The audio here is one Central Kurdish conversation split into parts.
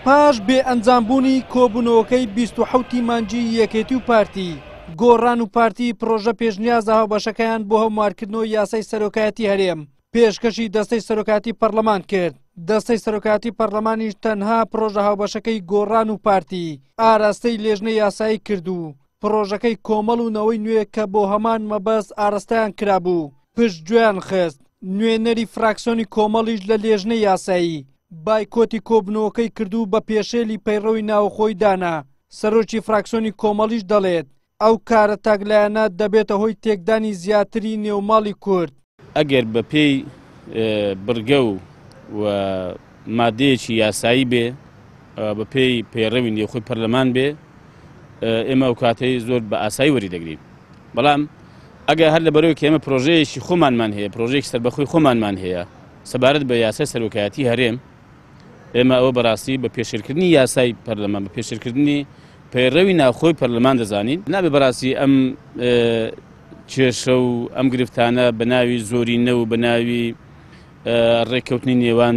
پاش بێ ئەنجامبوونی کۆبوونەوەکەی 27 ی مانگی یەکێتی و پارتی، گۆڕان و پارتی پڕۆژە پێشنیازە هاوبەشەکەیان بۆ هەموارکردنەوەی یاسای سەرۆکایەتی هەرێم پێشکەشی دەستەی سەرۆکایەتی پەڕلەمان کرد، دەستەی سەرۆکایەتی پەڕلەمانیش تەنها پڕۆژە هاوبەشەکەی گۆڕان و پارتی ئاراستەی لێژنەی یاسایی کرد و پڕۆژەکەی کۆمەڵ و نەوەی نوێ کە بۆ هەمان مەبەست ئاراستەیان کرابوو پشتگوێیان خست، نوێنەری فراکسیۆنی کۆمەڵیش لە لێژنەی یاسایی بایکۆتی کۆبوونەوەکەی کرد و بە پێشێلی پەیڕەوی ناوخۆی دانا، سەرۆکی فراکسیۆنی کۆمەڵیش دەڵێت، ئەو کارە تاکلایەنە دەبێتە هۆی تێکدانی زیاتری نێوماڵی کورد. ئەگەر بە پێی بڕگە و و مادەیەکی یاسایی بێ، بە پێی پەیڕەوی نێوخۆی پەرلەمان بێ، ئێمە ئەو کاتەی زۆر بە ئاسایی وەری دەگرین. بەڵام ئەگەر هەر لەبەرەوەی کە ئێمە پرۆژەیەکی خۆمانمان هەیە، پرۆژەیەکی سەربەخۆی خۆمانمان هەیە سەبارەت بە یاسای سەرۆکایەتی هەرێم، ئێمە ئەوە بەڕاستی بە پێشێلکردنی یاسای پەرلەمان، بە پێشێلکردنی پەیڕەوی ناوخۆی پەرلەمان دەزانین. نابێ بەڕاستی ئەم کێشە و ئەم گرفتانە بە ناوی زۆرینە و بە ناوی ڕێککەوتنی نێوان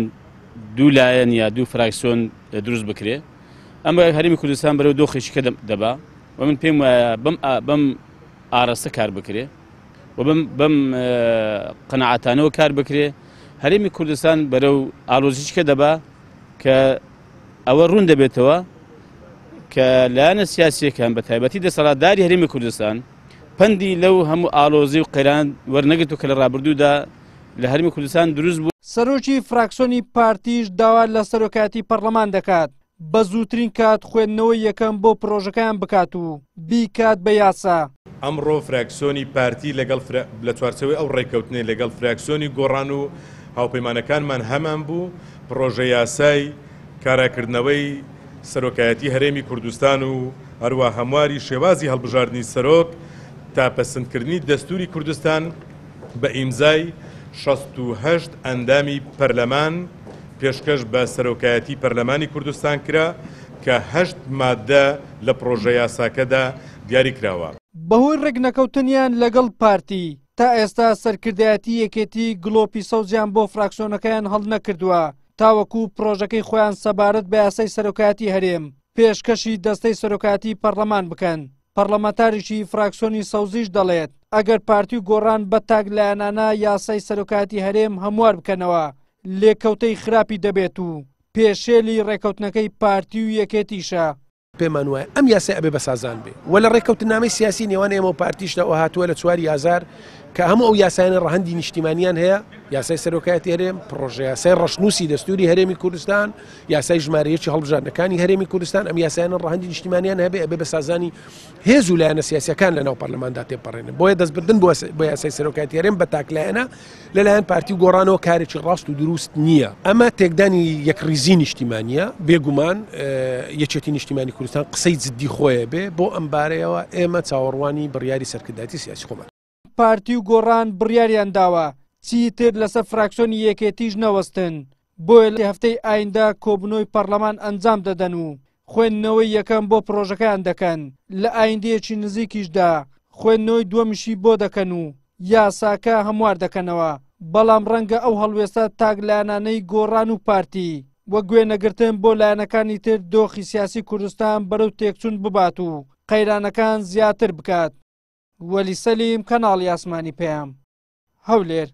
دوو لایەن یا دوو فراکسیۆن دروست بکرێ. ئەمە هەرێمی کوردستان بەرەو دۆخێکی کە دەبا و من پێم وایە بەم بەم ئاراستە کار بکرێ و بەم بەم قەناعەتانەوە کار بکرێ هەرێمی کوردستان بەرەو ئالۆزیچکە دەبا کە ئەوە ڕوون دەبێتەوە کە لایەنە سیاسیەکان بە تایبەتی دەسەڵاتداری هەرێمی کوردستان پەندی لەو هەموو ئالۆزی و قەیران وەرنەگرت و کە لە ڕابردوودا لە هەرێمی کوردستان دروست بوو. سەرۆکی فراکسۆنی پارتیش داوا لە سەرۆکایەتی پەڕلەمان دەکات بە زووترین کات خوێندنەوەی یەکەم بۆ پرۆژەکەیان بکات و بیکات بە یاسا. ئەمڕۆ فراکسیۆنی پارتی لەگەڵ لە چوارچێوەی ئەو ڕێککەوتنەی لەگەڵ فراکسیۆنی گۆڕان و هاوپەیمانەکانمان هەمانبوو، پڕۆژە یاسای کاراکردنەوەی سەرۆکایەتی هەرێمی کوردستان و هەروا هەمواری شێوازی هەڵبژاردنی سەرۆک تا پەسندکردنی دەستوری کوردستان بە ئیمزای 68 ئەندامی پەرلەمان پێشکەش بە سەرۆکایەتی پەرلەمانی کوردستان کرا کە هەشت ماددە لە پڕۆژە یاساکەدا دیاری کراوە. بەهۆی ڕێکنەکەوتنیان لەگەڵ پارتی، تا ئێستا سەرکردایەتی یەکێتی گڵۆپی سەوزیان بۆ فراکسیۆنەکەیان هەڵنەکردووە تاوەکو پڕۆژەکەی خۆیان سەبارەت بە یاسای سەرۆکایەتی هەرێم پێشکەشی دەستەی سەرۆکایەتی پەڕلەمان بکەن. پەڕلەمانتارێکی فراکسیۆنی سەوزیش دەڵێت، ئەگەر پارتی و گۆڕان بە تاک لایەنانە یاسای سەرۆکایەتی هەرێم هەموار بکەنەوە، لێکەوتەی خراپی دەبێت و پێشێلی ڕێکەوتنەکەی پارتی و یەکێتیشە. پێمان وایە ئەم یاسای ئەبێ بە سازان بێ و لە ڕێککەوتنامەی سیاسی نێوان ئێمە و پارتیشدا ئەوە هاتووە لە چواری ئازار کە هەموو ئەو یاسایانە ڕەهەندی نیشتیمانیان هەیە یاسای سەرۆکایەتی هەرێم پڕۆژە یاسای ڕەشنووسی دەستوری هەرێمی کوردستان یاسای ژمارە یەکی هەڵبژاردنەکانی هەرێمی کوردستان ئەم یاسایانە ڕەهەندی نیشتیمانیان هەبێ ئەبێ بە سازانی هێز و لایەنە سیاسیەکان لە ناو پەرلەماندا تێپەڕێنن بۆیە دەستبردن بۆ یاسای سەرۆکایەتی هەرێم بە تاکلایەنە لەلایەن پارتی و گۆڕانەوە کارێکی ڕاست و دروست نییە. ئەمە تێکدانی یەکڕیزی نیشتیمانییە، بێگومان یەکێتی نیشتیمانی کوردستان قسەی جدی خۆیە بێ، بۆ ئەم بارەیەوە ئێمە چاوەڕوانی بڕیاری سەرکردایەتی سیاسی خۆمان. پارتی و گۆڕان بڕیاریان داوە چیتر لەسەر فراکسیۆنی یەکێتیش نەوەستن، بۆیە لە هەفتەی ئایندە کۆبوونەوەی پەڕلەمان ئەنجام دەدەن و خوێندنەوەی یەکەم بۆ پڕۆژەکەیان دەکەن، لە ئایندەیەکی نزیکیشدا خوێندنەوەی دووەمیشی بۆ دەکەن و یاساکە هەموار دەکەنەوە، بەڵام ڕەنگە ئەو هەڵوێستە تاکلایەنانەی گۆڕان و پارتی و گوێنەگرتن بۆ لایەنەکانی تر دۆخی سیاسی کوردستان بەرەو تێکچوون ببات و قەیرانەکان زیاتر بکات. وەلی سەلیم، کەناڵی ئاسمانی پەیام، هەولێر.